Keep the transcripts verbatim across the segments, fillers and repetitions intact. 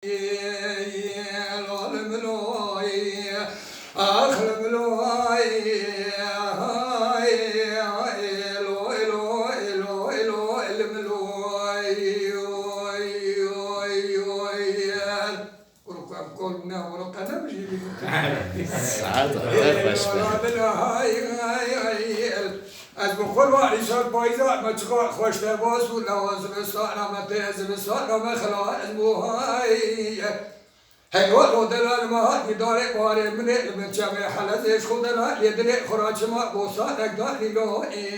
Saet te xweş be. Ez bi xwe re îsal payîza me çiqa xweş te bas û lewa zivistana me tê zivistana me xela ez bû hay. Hey welo delal me hat îdarê warê min ê li min çemê helezê ji xwe delal lê dilê xwe ra çima bosanek danî lo ê.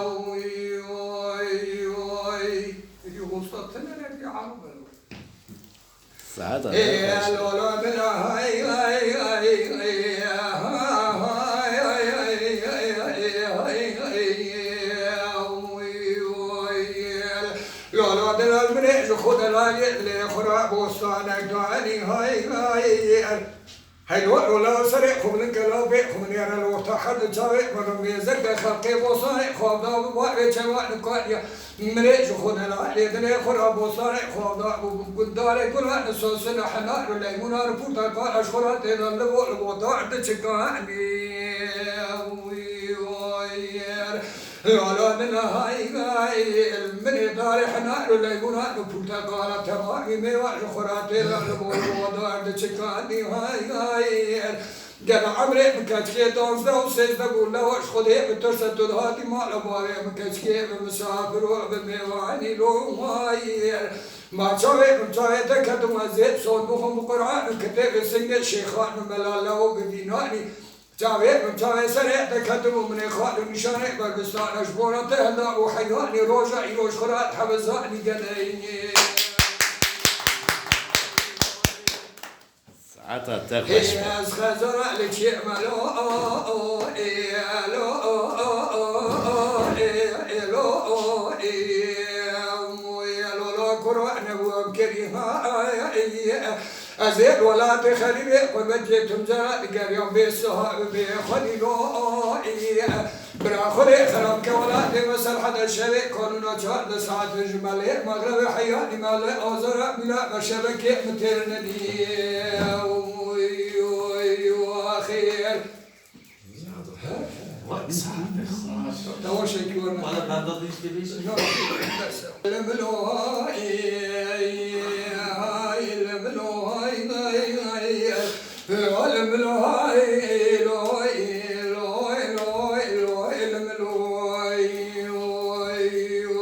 Oy, oy, oy. Yû usta tine ne bir arı belo. Saeta te xweş. Lala delal min ê ji xwe delalê dilê xwe re bostanek danî hay hay. Hey lo lola serê xwe bilin ke la bê xwe min êre li orta her di çavê min rimêzek de xelqê bosanê xwe da bi barê çewa nikariya. Mirê ji xwe nela lê dilê xwe ra bostanê xwe da û gundarê gulan sosin û henar û leymûnan û porteqal ji xwe ra têdan li bo li bo dar di çikanî. Lala min hay hay, min ê darê henar û leymûnan û porteqala temamî mêwa ji xwe ra têdan li bo li bo dar di çikanî hay hay. Gel emrê min keçikê danzdeh û sêzdeh bû, lewa ji Xwedê min tirse tu dihatî mala bavê min keçikê min misafir û bi mêvanî lo wayê. Ma çavê min çavê te ketim ez ê son bixwim bi Quran û kitêbê singê şêxan û mela lew bi vînanî. Çavê min çavê serê te ketim û min ê xal û nîşanê berbistan ez ji bona te henda û heyanî roja îro ji xwe re hebizanî geleyî. Saeta te xweş be. Ez xezara li çê me lo, ê, lo, ê, ê, lo, ê, lo, lo, kuro nebûm kirî ha, ê, ez ê welatê xerîbê xwe me tê tim cara digeriyan bê siha bê xwedî lo, ê. Bira xwe lê xerab ke welatê me serhede şevê kanûna çardeh saetin ji me lê mexrebe heyanî me lê azara mîla me şebekê min têr nedî. Oy, oy, axir. Tewa şekî were. Wala benda diştê bêjî. Yo, bes. Lê min o hay, hay, lê min o hay, hay, hay. Lê min o hay, lo, lo, lo, lo, lê min o hay, oy, oy,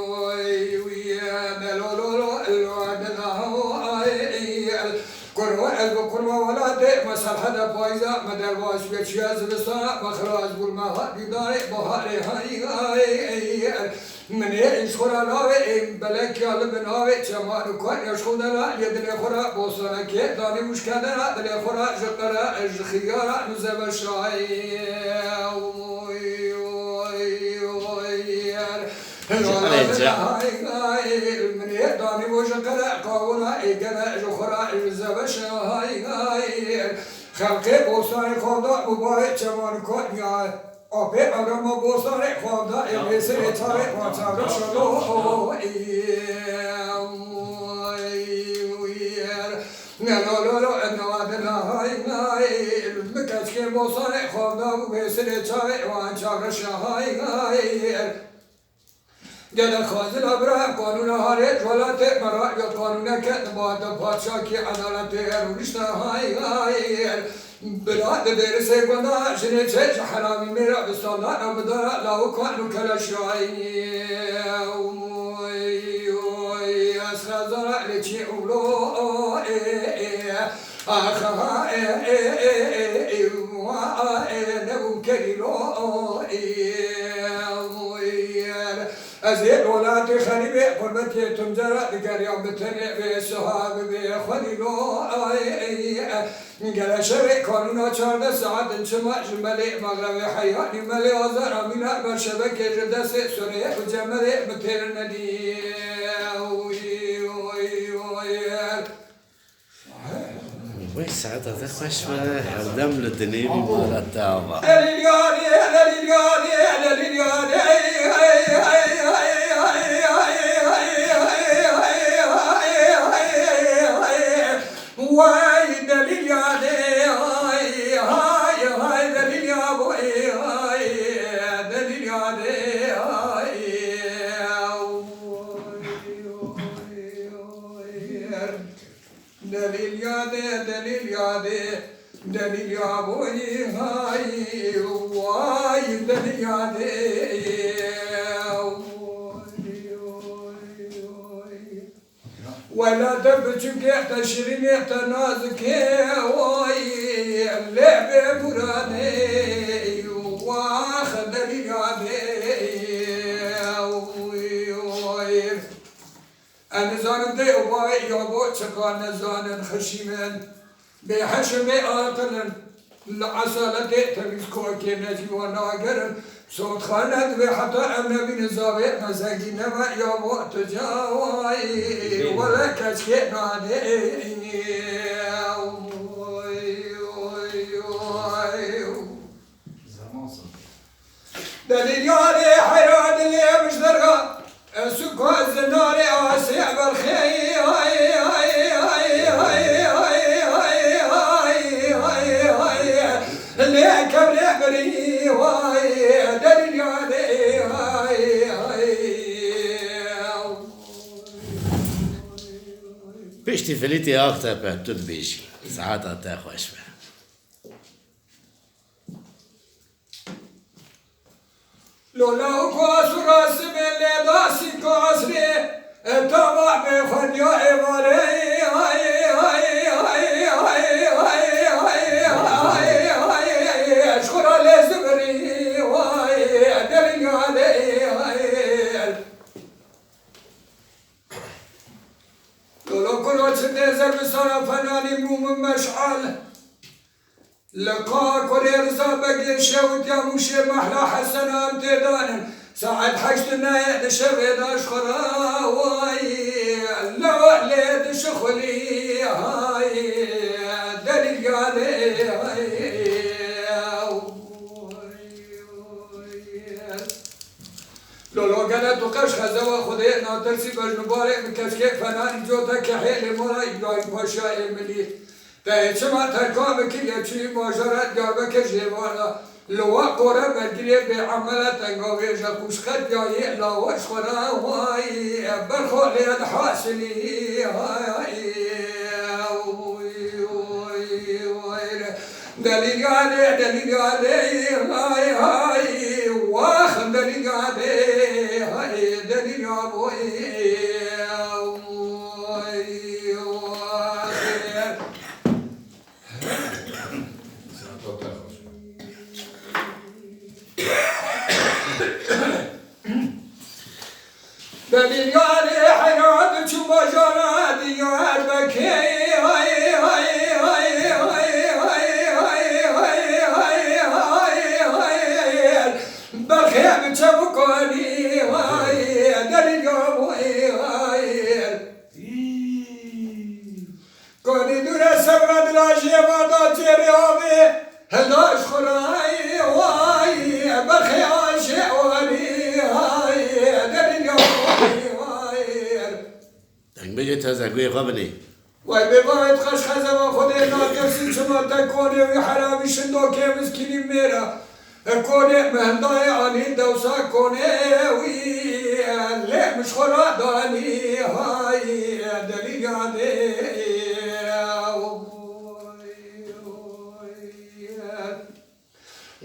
oy, oy, lo, lo, lo, lo, lo, hay. Kurwa ez bi kurwa welatê me serhede payîza me derbas bûye çiya zivistana me xilas bûn me hat dîdarê baharê hay hay. Min ê ji xwe re navê ê belek ya li bin avê çeman û kar ya ji xwe de ra yê dilê xwe re bostanekê danî wişkene ra dilê xwe re ji qere ji xiyara li zebeşayê. Oy, oy, oy. Min ê danî bo ji qere qawuna ê gene ji xwe re ji zebeşe hay hay. Xelqê bostanê xwe da û bavê çeman konya. Apê evrema bostanê xwe da ê mêsirê çavê xwe çavê şado. Ne lo lo lo ne wa de la hay hay. Min keçikê bostanê xwe da û mêsirê çavê wan çavreşe hay hay. Gele xazila bira qanûna harê ji welatê me ra ya qanûneke nibate padşakî edaletê rûnişte hay hay. Bira di dêrisê gunda jinê çê ji heramî mêra bi sandana bidara lawikan û keleşayî. Oy, oy, ez xezara lê çî ûlo, ê, ê. Axa, e, e, e, e, e, wa, e, ne bû kerî lo, e, e, ez ê welatê xerîbê qurbetê tim cara digeriya bi tenê vê siha bibê xwedî lo, e, e, e, gele şevê kanûna çardeh saetin çima ji melê mexrevê heyanî melê azara mîna ber şebekê ji destê surê û cemerê bi têr nedî. Oy, oy, oy. Wey saeta te xweş be, herdem li dinê bî mala te ava. Way delîl ya dê, ay, hay, hay delîl ya boy, ay, delîl ya dê, ay, ay, ay, ay. Delîl ya dê, delîl ya dê, delîl ya boy, hay, way delîl ya dê, ay, ay, ay. Wela te biçûkê, te şirînê, te nazikê, oy, lê bê muradê, wax delîl ya dê, oy, oy. Em nizanin dê û bavê ya bo çiqa nezanin, xişîm in. Bêheş û bêaqil in, li esaletê tevîz kokê necî wan nagerin. Sotxane divê heta em nebînin zavê mezegî nebe ya bo tu cawayî, wele keçkê nadê. Zaman sor. Delîl yarê heyra dilê mijderga, ez û ku ez narê asê berxê, ay, ay, ay, ay, ay, ay, ay, ay, ay, ay, ay, ay, lê kevrê birî, ay, delîl yarê, ay, ay. Piştî filîtê axtepe tu dibêjî. Saeta te xweş be. Lola û ku asûra sibê lê dasî ku esrê, e, tava bê xwendiya êvarê, ay, ay, ay, ji xwe ra lê zibirî, ay, delîl ya dê, ay. Lolo kuro çi dê zerbisana fenanî mûm û meşal. Li ka kurê Riza Begê şewitiya Mûşê Mehla Hesena em têdanin. Saet heşt neyê di şevê de ji xwe re wayî. Lewa lê dişixulî hay. Delîl ya lê hay. Lolo gele tu qeş xezewa Xwedê natirsî bejnubarê min keçkê fenanî cota kehê lê mora Îbrahîm Paşa ê milî. Te yê çima terka min kiriye çûyî bajara Diyarbekir jêvana. Li we qore bergirê bê emele tenga wêje qûşqet ya yê lawa ji xwe re wayî. Berxo lê dihasilî hay. Delîl ya lê, delîl ya lê, hay, hay, wax, delîl ya lê, hay, delîl ya boy, hay, wax. Delîl yarê heyra diçû bajara Diyarbekê. Berxê bi çevikanî. Delîl ya boy. Kanî dûre ser ve dilajê ve da cêrê avê. Hilda ji xwe re, ay, berxê aşê warî, ay, delîl ya, ay, ay. Deng bêje teze guhê xwe binê. Way bê bavê dixeş xezeba Xwedê natirsî çima te konê wî heramî şindokê miskînî mêra. Konê min hindayê anî dewsa konê wî lê min ji xwe radanî hay delîl ya dê.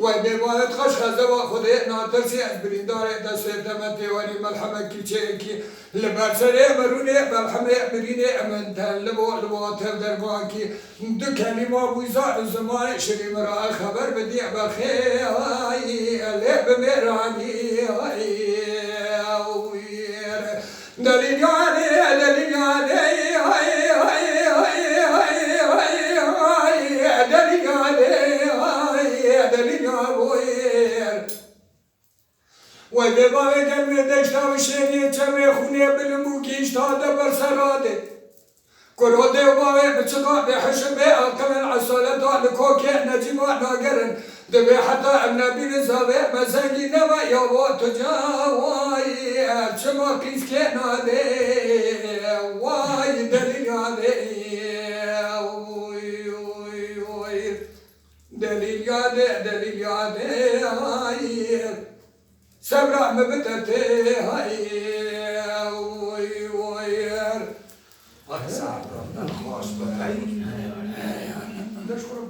Wey bê bayet xeş xezeba Xwedê natirsî ez birîndarê destê te me têwerî merhemekî çêkî li ber serê me rûnê berhemê birînê min te li bo li bo tev dermankî. Du kelîma bûyza zimanê şirî min ra xeber bidî berxê ay lê bi mêranî ay. Delîl ya lê, delîl ya lê, ay, ay, ay, delîl ya lê, ay, delîl ya boyêr. Wey bê bavê germê deşta û şêriyê çemê xûnê bilim û gihîşta de ber ser radê. Kuro dê û bavê biçiqa bê hişm bê aqil in esaleta li kokê necîba nagerin. Divê heta em nebînin zavê me zengî nebe ya bo tu cawayî. Çima qîzkê nadê, way delîl ya dê. Delîl ya dê, delîl ya dê, hayır. Sebra mi bite tê, hayır. Oy, oy. Ay, saat xweş be. Ay, ay, ay, ay.